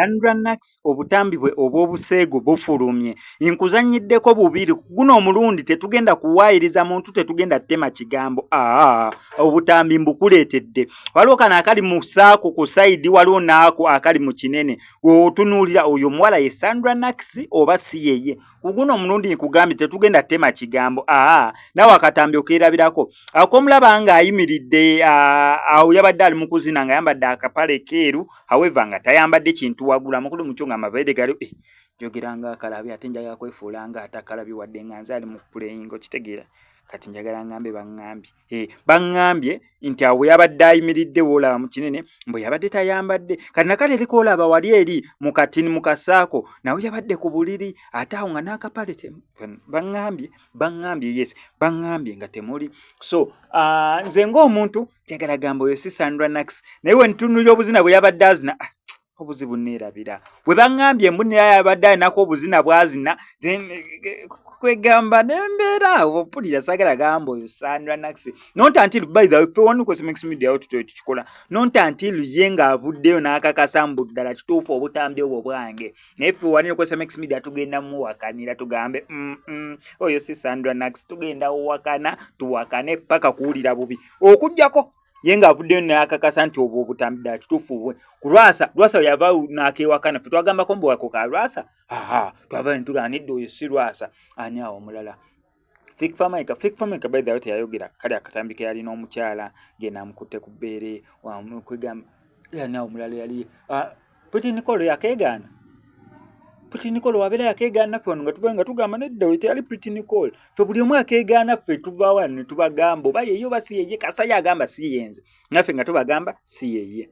Sandra Nax obutambi bwe obw'obuseegu bufulumye. Nkuzannyiddeko bubiri. Guno omulundi tetugenda kuwaayiriza muntu, tetugenda ttema kigambo. Aa, obutambi mbukuleetedde. Waliwo kano akali mu ssaako ku sayidi, waliwo n'ako akali mu kinene. Otunuulira oyo omuwala ye Sandra Nax oba si yeye? Ku guno omulundi nkugambye tetugenda ttema kigambo. Aa, naawe akatambi okeerabirako. Akomulaba ng'ayimiridde awo, yabadde ali mu kuzina ng'ayambadde akapale keeru, however nga tayambadde kintu waggulu. Amakulu mukyo nga amabeere gali, njogera nga akalabye, ate njagala kwefuula nga atakalabye, wadde nga nze ali mu puleyinga, okitegeera. Kati njagala ngambe baŋŋambye, baŋŋambye nti awo yabadde ayimiridde woolaba mu kinene mbu yabadde tayambadde. Kati nakale eriko olaba wali eri mu katini mu kasaako, nawe yabadde ku buliri, ate awo nga n'akapale baŋŋambye, baŋŋambye, yes, baŋŋambye nga temuli. So nze ng'omuntu njagala gamba oyo si Sandra Nax, naye we ntunuulira obuzina bwe yabadde azina, obuzibu neerabira bwe baŋŋambye mbu naye yabadde alinako obuzina bw'azina, then kwegamba nembeera awo mpulira saagala gamba oyo Sandra Nax, not until, by the way, ffe wano ku SMX Media awo tutyo tukikola, not until ye ng'avuddeyo n'akakasa mbu ddala kituufu obutambi obwo bwange. Naye ffe wano ku SMX Media tugenda muwakanira, tugambe oyo si Sandra Nax. Tugenda wuwakana, tuwakane paka kuwulira bubi, okuggyako ye ng'avuddeyo n'akakasa nti obwo obutambi ddala kituufu bwe. Ku Lwasa, Lwasa yava n'akeewakana, ffe twagambako mbu wako ka Lwasa. Aha, twava ne tugamba nedda, oyo si Lwasa. Ani awo omulala? Fik Fameica. Fik Fameica, by the way, teyayogera kale akatambi ke yalina omukyala ng'eno amukutte ku bbeere. Kwegamba ani awo omulala yali Pretty Nicole yakeegaana. Pretty Nicole wabeera yakeegaana, ffe wano nga tuva nga tugamba nedda, oyo teyali Pretty Nicole. Ffe buli omu akeegaana, ffe tuva wano ne tubagamba oba yeye oba si yeye. Kasaya agamba si yenze, naffe nga tubagamba si yeye.